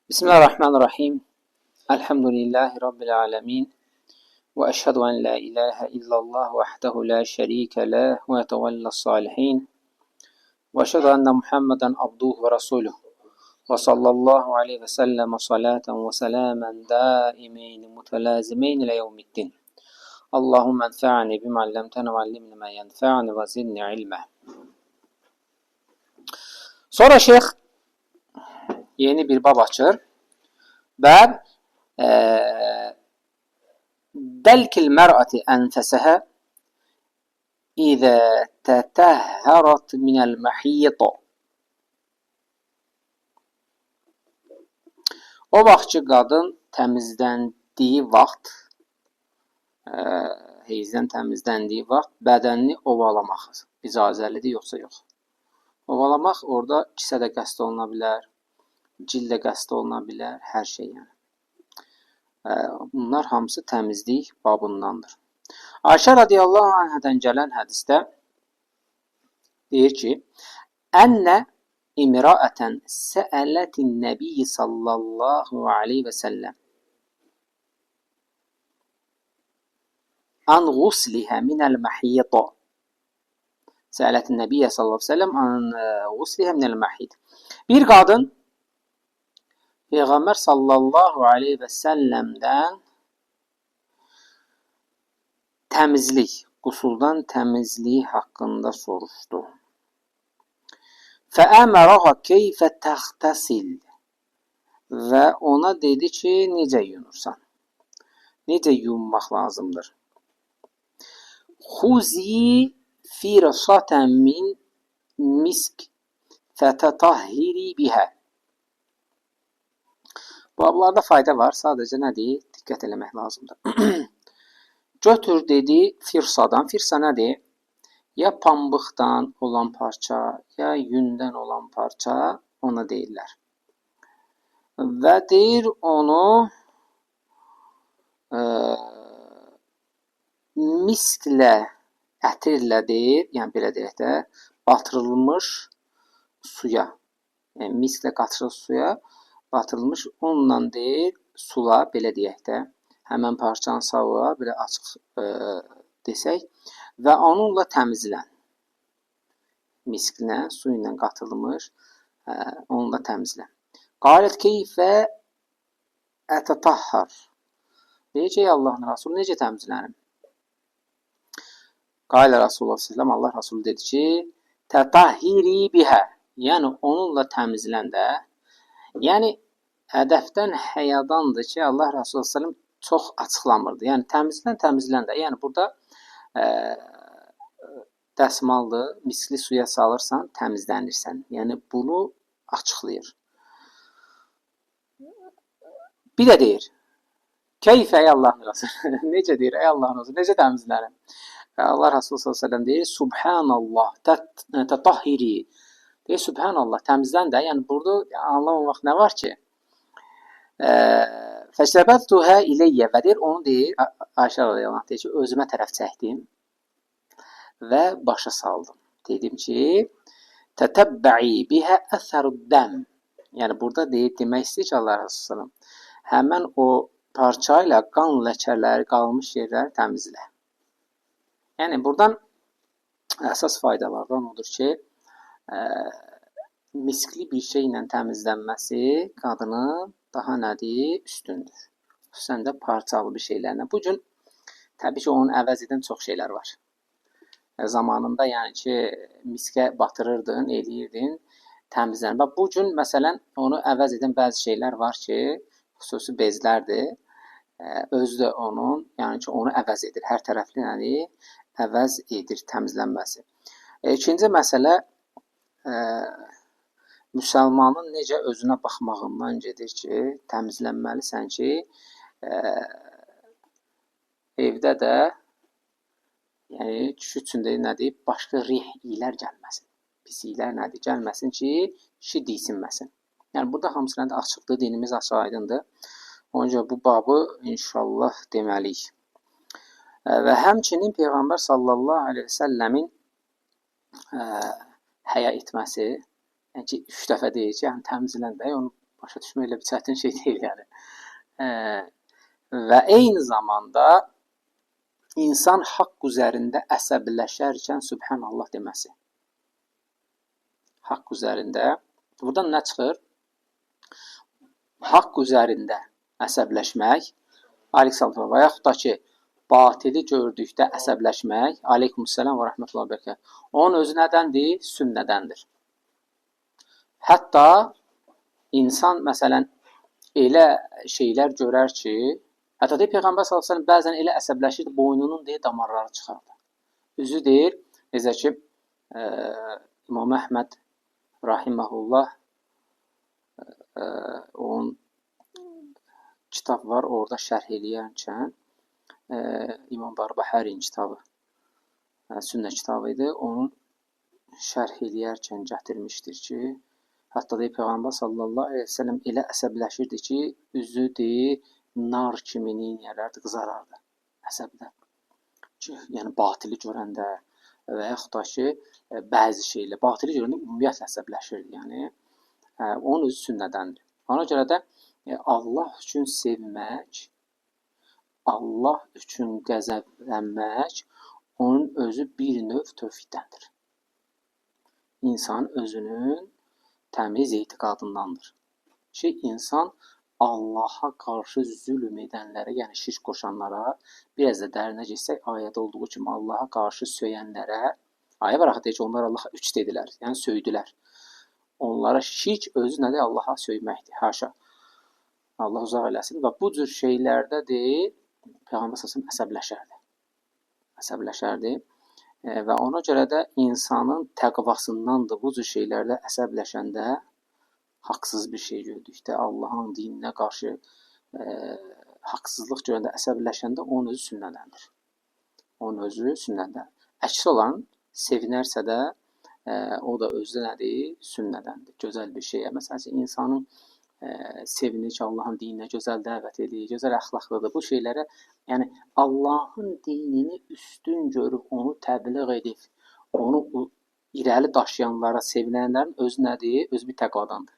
Bismillahirrahmanirrahim. Elhamdülillahi Rabbil alemin. Ve eşhedü en la ilahe illallah vahdehu la şerike leh ve yetevella salihin. Ve eşhedü enne Muhammeden abduhu ve resuluh. Ve sallallahu aleyhi ve sellem salaten ve selamen daimeyn mutelazimeyn ile yevmiddin. Allahümme enfa'ni bima allamtena ve allimni ma yenfa'ni ve zidni ilme. Sonra şeyh yeni bir bab açır. Bab delkil mer'ati enfeseha İzə tətəhhərat minəl məhiyid. O vaxt ki, qadın təmizləndiyi vaxt, heyzdən təmizləndiyi vaxt bədənini ovalamaq icazəlidir, yoxsa yox? Ovalamaq orada kisə də qəsd oluna bilər, cild də qəsd oluna bilər, hər şey yəni. Bunlar hamısı təmizlik babındandır. Ayşə radiyallahu anhadan gələn hədisdə deyir ki, Ənə imraətən səələtin nəbiyyi sallallahu aleyhi və səlləm an ğuslihə minəl məhiyid. Səələtin nəbiyyə sallallahu aleyhi və səlləm an ğuslihə minəl məhiyid. Bir qadın Peyğəmbər sallallahu aleyhi və səlləmdən təmizlik, qusuldan təmizliyi haqqında soruşdu. Fəəmərəha keyfə təxtəsil və ona dedi ki, necə yunursan? Necə yunmaq lazımdır? Xuzi firsatan min misk fətətahhiri bihə. Bablarda fayda var, sadəcə nədir? Diqqət eləmək lazımdır. Götür dedi firsadan. Firsa nədir? Ya pambıqdan olan parça, ya yündən olan parça ona deyirlər. Və deyir onu misklə, ətirlə deyir, yəni belə deyək də, batırılmış suya, yəni misklə qatılmış suya batırılmış onunla deyir, sula, belə deyək də, həmən parçanı sala, belə açıq desək və onunla təmizlən. Misklə, su ilə qatılmış, onunla təmizlən. Qalət keyfə ətətahhar. Deyir ki, ey Allahın Rasulü, necə təmizlənim? Qalə Rasulullah sallallahu Allah Rasulü dedi ki, tətahhiri bihə. Yəni onunla təmizlən də. Yəni ədəbdən, həyadandır ki, Allah Rasulü sallallahu çox açıqlamırdı. Yəni təmizlən, təmizlən də. Yəni burada dəsmaldır, miskli suya salırsan, təmizlənirsən. Yəni bunu açıqlayır. Bir də deyir, keyfə ey Allahın Rasulü. Necə deyir, ey Allahın Rasulü, necə təmizlənim? Allah Rasulü sallallahu əleyhi və səlləm deyir, Subhanallah, tətahhiri. Deyir, Subhanallah, təmizlən də. Yəni burada anlamamaq nə var ki? Fəşrəbəttuhə iləyyə və deyir, onu deyir, Ayşə radiyallahu anh deyir ki, özümə tərəf çəkdim və başa saldım. Dedim ki, tətəbbə'i bihə əsəruddəm. Yəni burada deyir, demək istəyir ki, Allah Resulü həmən o parça ilə qan ləkələri qalmış yerləri təmizlə. Yəni buradan əsas faydalardan odur ki, miskli bir şeylə təmizlənməsi qadının daha nədir? Üstündür. Xüsusən də parçalı bir şeylərlə. Bu gün təbii ki, onun əvəz edən çox şeylər var. Zamanında yəni ki, miskə batırırdın, eləyirdin, təmizlənir. Bax, bu gün məsələn onu əvəz edən bəzi şeylər var ki, xüsusi bezlərdir. Özü də onun, yəni ki, onu əvəz edir. Hər tərəfli nədir? Əvəz edir təmizlənməsi. İkinci məsələ müsəlmanın necə özünə baxmağından gedir ki, təmizlənməlisən ki, evdə də yəni kişi üçün də nədir? Başqa rih iylər gəlməsin. Pis iylər nədir? Gəlməsin ki, kişi diksinməsin. Yəni burada hamısı nədir? Açıqdır, dinimiz açıq-aydındır. Ona görə bu babı inşallah deməliyik. Və həmçinin Peyğəmbər sallallahu əleyhi və səlləmin həya etməsi, yəni ki, 3 dəfə deyir ki, yəni təmizlən də, onu Başa düşmək elə bir çətin şey deyil yəni. Və eyni zamanda insan haqq üzərində əsəbləşərkən Sübhanallah deməsi. Haqq üzərində. Buradan nə çıxır? Haqq üzərində əsəbləşmək, aleyhissalam və yaxud da ki, batili gördükdə əsəbləşmək, aleykumüsselam və rəhmətullah və bərəkət. Onun özü nədəndir? Sünnədəndir. Hətta insan, məsələn, elə şeylər görər ki, hətta deyir, Peyğəmbər sallallahu əleyhi və səlləm bəzən elə əsəbləşirdi, boynunun deyir, damarları çıxardı. Üzü deyir, necə ki, İmam Əhməd rahiməhullah onun kitab var, orada şərh eləyərkən İmam Barbahərin kitabı, sünnə kitabı idi, onu şərh eləyərkən gətirmişdir ki, hətta deyir, Peyğəmbər sallallahu əleyhi və səlləm elə əsəbləşirdi ki, üzü deyir, nar kimi neyniyərlərdi, qızarardı əsəbdən. Ki, yəni batili görəndə və yaxud da ki, bəzi şeylər, batili görəndə ümumiyyətlə əsəbləşirdi. Yəni, onun özü sünnədəndir. Ona görə də Allah üçün sevmək, Allah üçün qəzəblənmək, onun özü bir növ tövhiddəndir. İnsanın özünün təmiz etiqadındandır. Ki, insan Allaha qarşı zülm edənlərə, yəni şirk qoşanlara, biraz da dərinə getsək, ayədə olduğu kimi Allaha qarşı söyənlərə, ayə var axı deyir ki, onlar Allaha üç dedilər, yəni söydülər. Onlara şirk özü nədir? Allaha söyməkdir. Haşa. Allah uzaq eləsin. Və bu cür şeylərdə deyir, Peyğəmbər sallallahu əleyhi və səlləm əsəbləşərdi. Əsəbləşərdi. Və ona görə də insanın təqvasındandır bu cür şeylərdə əsəbləşəndə, haqsız bir şey gördükdə, Allahın dininə qarşı haqsızlıq görəndə, əsəbləşəndə onun özü sünnədəndir. Onun özü sünnədəndir. Əksi olan sevinərsə də o da özü nədir? Sünnədəndir. Gözəl bir şeyə. Məsələn, insanın sevinir ki, Allahın dininə gözəl dəvət edir, gözəl əxlaqlıdır. Bu şeylərə, yəni Allahın dinini üstün görüb, onu təbliğ edib, onu irəli daşıyanlara, sevinənlərin özü nədir? Özü bir təqvadandır.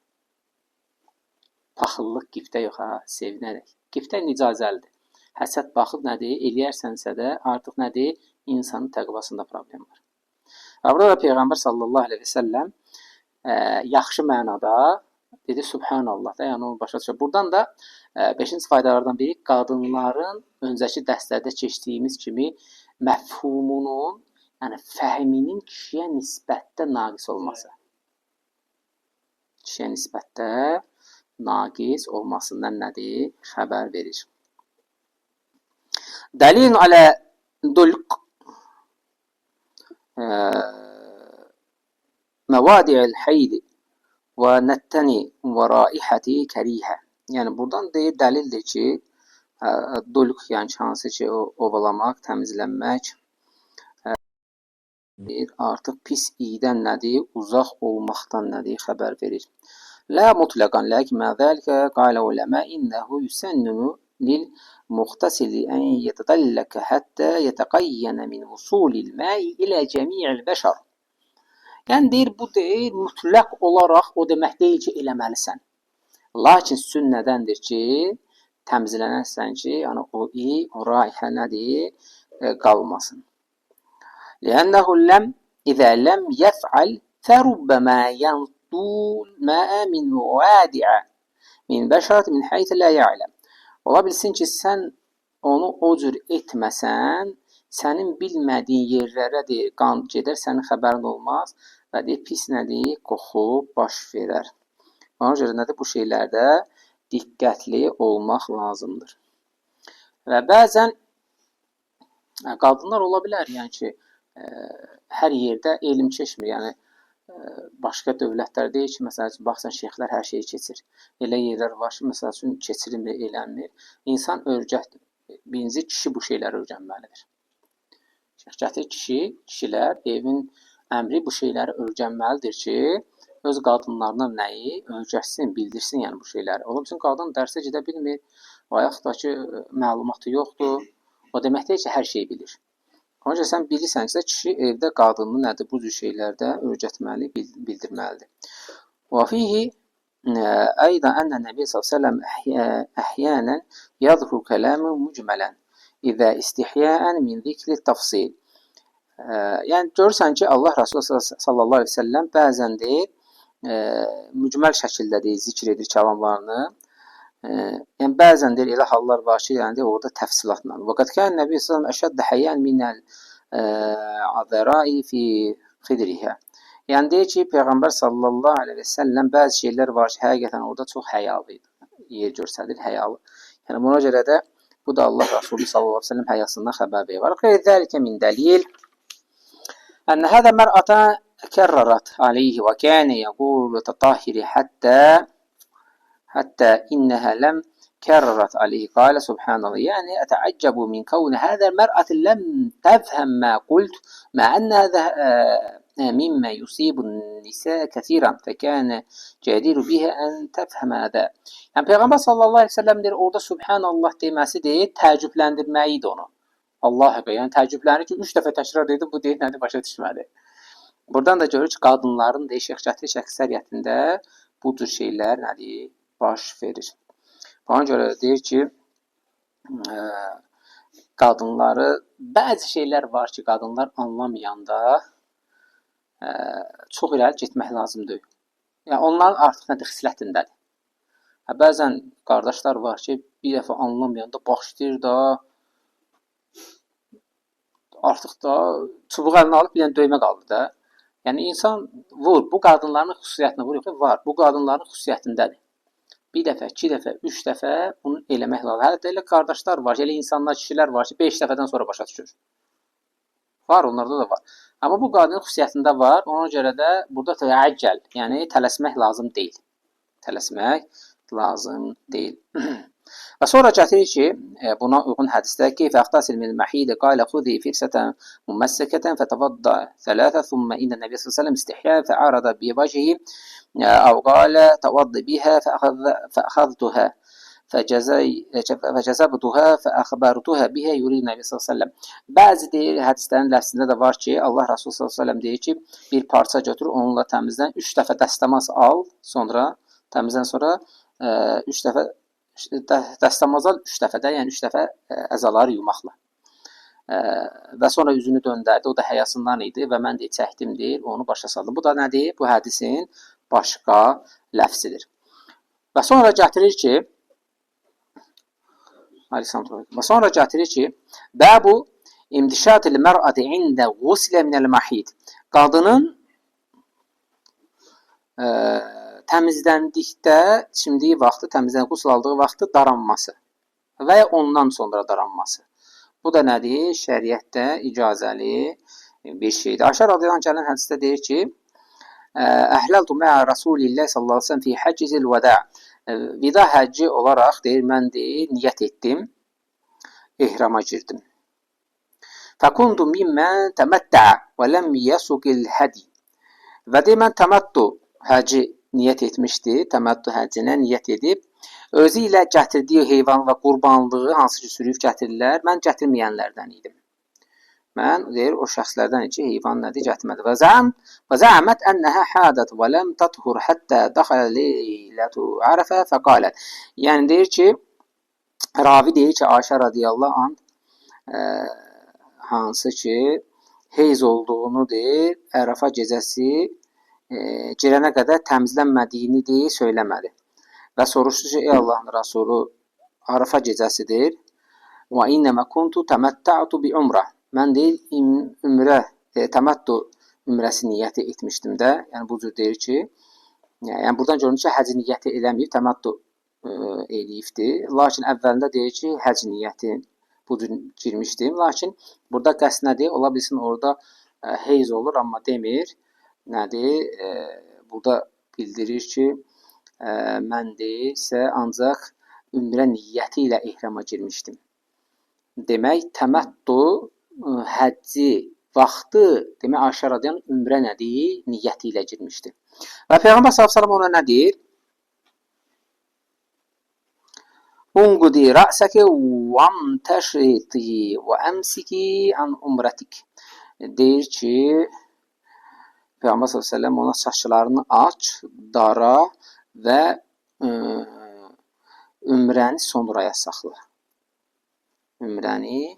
Paxıllıq, qibtə yox, ha, sevinərək. Qibtə icazəlidir. Həsəd baxıb nədir? Eləyərsənsə də artıq nədir? İnsanın təqvasında problem var. Və burada da Peyğəmbər sallallahu əleyhi və səlləm yaxşı mənada dedi Subhanallah da, yəni onu başa düşür. Buradan da 5-ci faydalardan biri qadınların öncəki dərslərdə keçdiyimiz kimi məfhumunun, yəni fəhminin kişiyə nisbətdə naqis olması. Kişiyə nisbətdə naqis olmasından nədir? Xəbər verir. Dəlilun alə dulq məvadi'il heydi və nəttəni və raihəti kərihə. Yəni buradan deyir, dəlildir ki, dulq, yəni ki, hansı ki, o ovalamaq, təmizlənmək, artıq pis iydən nədir? Uzaq olmaqdan nədir? Xəbər verir. La mutləqan, lakin mə zəlikə qalə uləmə innəhu yüsənnunu lil muğtasili ən yetədəlləkə həttə yetəqəyyənə min vusulil məi ilə cəmi'il bəşər. Yəni deyir, bu deyir, mütləq olaraq o demək deyil ki, eləməlisən. Lakin sünnədəndir ki, təmizlənərsən ki, yəni o i, o raihə nədir? Qalmasın. Li'ənəhu ləm izə ləm yəf'al fərubbamə yantul məə min vadi'a min bəşərət min heysə la ya'ləm. Ola bilsin ki, sən onu o cür etməsən, sənin bilmədiyin yerlərə deyir, qan gedər, sənin xəbərin olmaz və deyir, pis nədir? Qoxu baş verər. Ona görə nədir? Bu şeylərdə diqqətli olmaq lazımdır. Və bəzən qadınlar ola bilər, yəni ki, hər yerdə elm keçmir. Yəni, başqa dövlətlər deyir ki, məsəl üçün, baxsan, şeyxlər hər şeyi keçir. Elə yerlər var ki, məsəl üçün, keçirilmir, elənmir. İnsan öyrət, birinci kişi bu şeyləri öyrənməlidir. Şeyx gətirir kişi, kişilər evin əmri bu şeyləri öyrənməlidir ki, öz qadınlarına nəyi öyrətsin, bildirsin, yəni bu şeyləri. Ola bilsin, qadın dərsə gedə bilmir və yaxud da ki, məlumatı yoxdur. O demək deyil ki, hər şeyi bilir. Ona görə sən bilirsənsə, kişi evdə qadını nədir bu cür şeylərdə öyrətməli, bildirməlidir. Və fihi أيضا أن النبي صلى الله عليه وسلم أحيانا يذكر كلامه مجملا إذا استحياء من ذكر التفصيل. Yəni görürsən ki, Allah Resulü sallallahu əleyhi və səlləm bəzən deyir, mücməl şəkildə deyir, zikr edir kəlamlarını. Yəni bəzən deyir elə hallar var ki, yəni deyir, orada təfsilatla. Və qad kana Nəbi sallallahu əleyhi və səlləm əşədd həyan minəl azra'i fi xidriha. Yəni deyir ki, Peyğəmbər sallallahu əleyhi və səlləm bəzi şeylər var ki, həqiqətən orada çox həyalı idi. Yer göstərir, həyalı. Yəni buna görə də bu da Allah Resulü sallallahu əleyhi və səlləm həyasından xəbər verir. Qeyr zəlikə min dəlil أن هذا المرأة كررت عليه وكان يقول تطهري حتى إنها لم كررت عليه قال سبحان الله يعني أتعجب من كون هذا المرأة لم تفهم ما قلت مع أن هذا مما يصيب النساء كثيرا فكان جدير بها أن تفهم هذا. Yəni Peyğəmbər sallallahu əleyhi və səlləm deyir, orada subhanallah deməsi deyir, təəccübləndirməyi idi onu. Allah haqqı, yəni təəccüblənir ki, 3 dəfə təkrar dedi, bu deyir, nədir, başa düşmədi. Buradan da görür ki, qadınların deyir, şeyx gətirir əksəriyyətində bu cür şeylər nədir, baş verir. Ona görə deyir ki, qadınları, bəzi şeylər var ki, qadınlar anlamayanda çox irəli getmək lazım deyil. Yəni, onların artıq nədir, xislətindədir. Hə, bəzən qardaşlar var ki, bir dəfə anlamayanda başlayır da, artıq da çubuğu əlinə alıb bir dənə döymə qaldı da. Yəni, insan vur, bu qadınların xüsusiyyətinə vur, yox, var, bu qadınların xüsusiyyətindədir. Bir dəfə, iki dəfə, üç dəfə bunu eləmək lazım. Hətta elə qardaşlar var ki, elə insanlar, kişilər var ki, 5 dəfədən sonra başa düşür. Var, onlarda da var. Amma bu qadının xüsusiyyətində var. Ona görə də burada təəccəl, yəni tələsmək lazım deyil. Tələsmək lazım deyil. Və sonra gətirir ki, buna uyğun hədisdə keyfə əxtasil minel məhid qalə xuzi firsətən mumessəkətən fətəvadda thələtə thumma innə nəbiyyə sallallahu əleyhi və səlləm istihya fəarada bi vecihi əv qalə təvaddi bihə fəəxəztuhə fəcəzəbtuhə fəəxbərtuhə bihə yurid nəbiyyə sallallahu əleyhi və səlləm. Bəzi deyir, hədislərin ləfsində də var ki, Allah Resulü sallallahu əleyhi və səlləm deyir ki, bir parça götür, onunla təmizlən, 3 dəfə dəstəmaz al, sonra təmizlən sonra 3 dəfə dəstəmaz al, 3 dəfə də, yəni 3 dəfə əzaları yumaqla. Və sonra üzünü döndərdi, o da həyasından idi və mən deyir, çəkdim, deyir, onu başa saldım. Bu da nədir? Bu hədisin başqa ləfsidir. Və sonra gətirir ki, və sonra gətirir ki, bəbu imdişatil mər'əti ində quslə minəl mahid. Qadının təmizləndikdə, çimdiyi vaxtı, təmizlən, qusl aldığı vaxtı daranması və ya ondan sonra daranması. Bu da nədir? Şəriətdə icazəli bir şeydir. Ayşə radiyallahu anh gələn hədisdə deyir ki, Əhləltu mə'a Rasulillah sallallahu əleyhi və səlləm fi həccil vəda. Vida həcci olaraq deyir, mən deyir, niyyət etdim, ehrama girdim. Fəkuntu mimmən təməttə və ləm yəsuqil hədi. Və deyir, mən təməttu həcci niyyət etmişdi, təməttu həccinə niyyət edib, özü ilə gətirdiyi heyvan və qurbanlığı, hansı ki sürüyüb gətirirlər, mən gətirməyənlərdən idim. Mən, deyir, o şəxslərdən ki, heyvan nədir, gətirmədi. Və zəmət ənəhə hədət və ləm təthur həttə dəxələ leylətu ərəfə fəqalət. Yəni, deyir ki, ravi deyir ki, Ayşə radiyallahu anh, hansı ki, heyz olduğunu deyir, Ərəfə gecəsi girənə qədər təmizlənmədiyini deyir, söyləmədi. Və soruşdu ki, ey Allahın Rəsulu, Ərəfə gecəsidir. Və innəmə kuntu təməttə'tu bi umrə. Mən deyir, ümrə, təməttu ümrəsi niyyəti etmişdim də. Yəni, bu cür deyir ki, yəni buradan görünür ki, həc niyyəti eləməyib, təməttu eləyibdir. Lakin əvvəlində deyir ki, həc niyyəti bu cür girmişdim. Lakin burada qəsd nədir? Ola bilsin orada heyz olur, amma demir. Nədir? Burada bildirir ki, mən deyirsə ancaq ümrə niyyəti ilə ehrama girmişdim. Demək, təməttu həcci vaxtı, demək, Ayşə radiyallahu ümrə nədir? Niyyəti ilə girmişdi. Və Peyğəmbər sallallahu əleyhi və səlləm ona nə deyir? Unqudi ra'saki vamtəşiti və əmsiki an umrətik. Deyir ki, Peyğəmbər sallallahu əleyhi və səlləm ona saçlarını aç, dara və ümrəni sonraya saxla. Ümrəni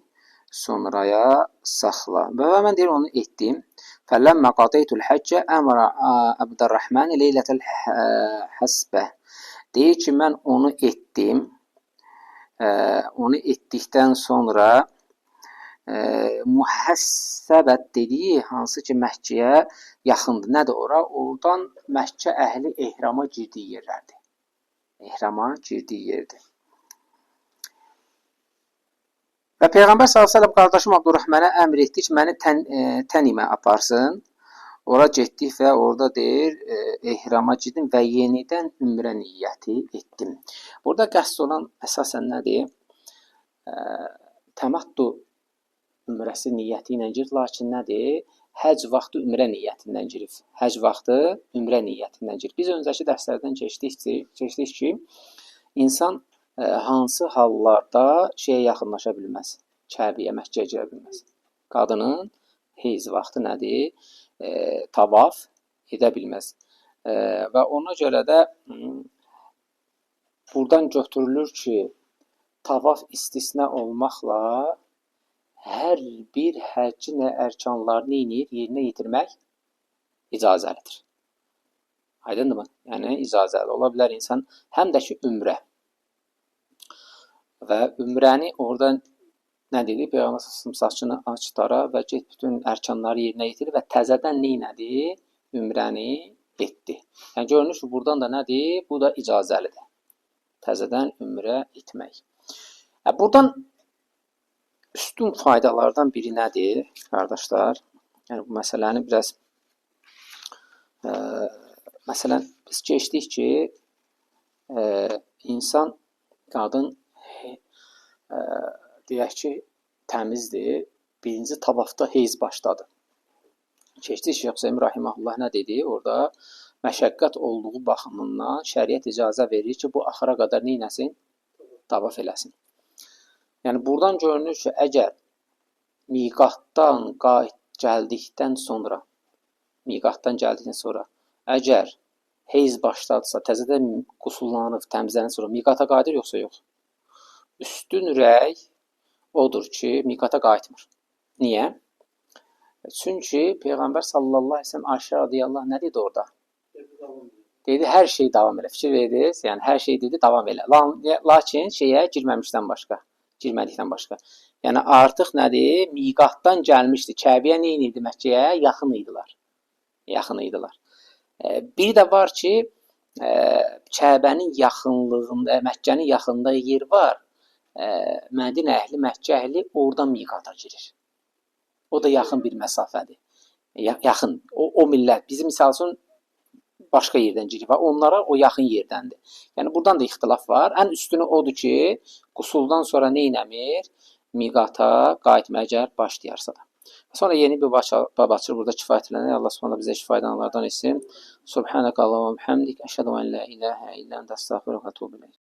sonraya saxla. Və mən deyir, onu etdim. Fələmmə qadeytul həccə əmrə Əbdərrəhmən leylətəl həsbə. Deyir ki, mən onu etdim. Onu etdikdən sonra mühəssəbət dediyi, hansı ki, Məkkəyə yaxındır. Nədir ora? Oradan Məkkə əhli ehrama girdiyi yerlərdir. Ehrama girdiyi yerdir. Və Peyğəmbər sallallahu əleyhi və səlləm qardaşım Abdurrahmana əmr etdi ki, məni Tənimə aparsın. Ora getdik və orada deyir, ehrama girdim və yenidən ümrə niyyəti etdim. Burada qəsd olan əsasən nədir? Təmattu ümrəsi niyyəti ilə girir, lakin nədir? Həcc vaxtı ümrə niyyətindən girib. Həcc vaxtı ümrə niyyətindən girib. Biz öncəki dərslərdən keçdik ki, insan hansı hallarda şeyə yaxınlaşa bilməz? Kəbəyə, Məkkəyə girə bilməz. Qadının heyz vaxtı nədir? Tavaf edə bilməz. Və ona görə də buradan götürülür ki, tavaf istisna olmaqla hər bir həccin ərkanlarını eləyir, yerinə yetirmək icazəlidir. Aydındırmı? Yəni, icazəli ola bilər insan həm də ki, ümrə. Və ümrəni orada nə dedi? Peyğəmbər sallallahu saçını aç, dara və get bütün ərkanları yerinə yetir və təzədən nə elədi? Ümrəni etdi. Yəni, görünür ki, buradan da nədir? Bu da icazəlidir. Təzədən ümrə etmək. Buradan üstün faydalardan biri nədir, qardaşlar? Yəni, bu məsələni biraz məsələn, biz keçdik ki, insan, qadın deyək ki, təmizdir. Birinci tavafda heyz başladı. Keçdik Şeyx Hüseyin rahimehullah nə dedi? Orada məşəqqət olduğu baxımından şəriət icazə verir ki, bu axıra qədər nə eləsin? Tavaf eləsin. Yəni, buradan görünür ki, əgər miqatdan gəldikdən sonra, əgər heyz başladısa, təzədən qusullanıb, təmizlənib sonra miqata qayıdır yoxsa yox? Üstün rəy odur ki, miqata qayıtmır. Niyə? Çünki Peyğəmbər sallallahu əleyhi və səlləm Ayşə radiyallahu anh nə dedi orada? Dedi, hər şey davam elə. Fikir verdiniz? Yəni, hər şey dedi, davam elə. Lakin şeyə girməmişdən başqa. Girmədikdən başqa. Yəni, artıq nədir? Miqatdan gəlmişdi. Kəbəyə nə edirdi Məkkəyə? Yaxın idilər. Yaxın idilər. Bir də var ki, Kəbənin yaxınlığında, Məkkənin yaxınında yer var. Mədinə əhli, Məkkə əhli oradan miqata girir. O da yaxın bir məsafədir. Yaxın. O millət. Bizim misal üçün başqa yerdən girir və onlara o yaxın yerdəndir. Yəni, buradan da ixtilaf var. Ən üstünü odur ki, qusuldan sonra nə eləmir? Miqata qayıtmaya əgər başlayarsa da. Sonra yeni bir bab açır. Burada kifayət elənir. Allah subhanahu bizə kifayət alanlardan etsin. Subhanəkallahumma və bihamdik. Əşhədu ən la ilahə illə ente əstəğfiruke və etûbü ileyk.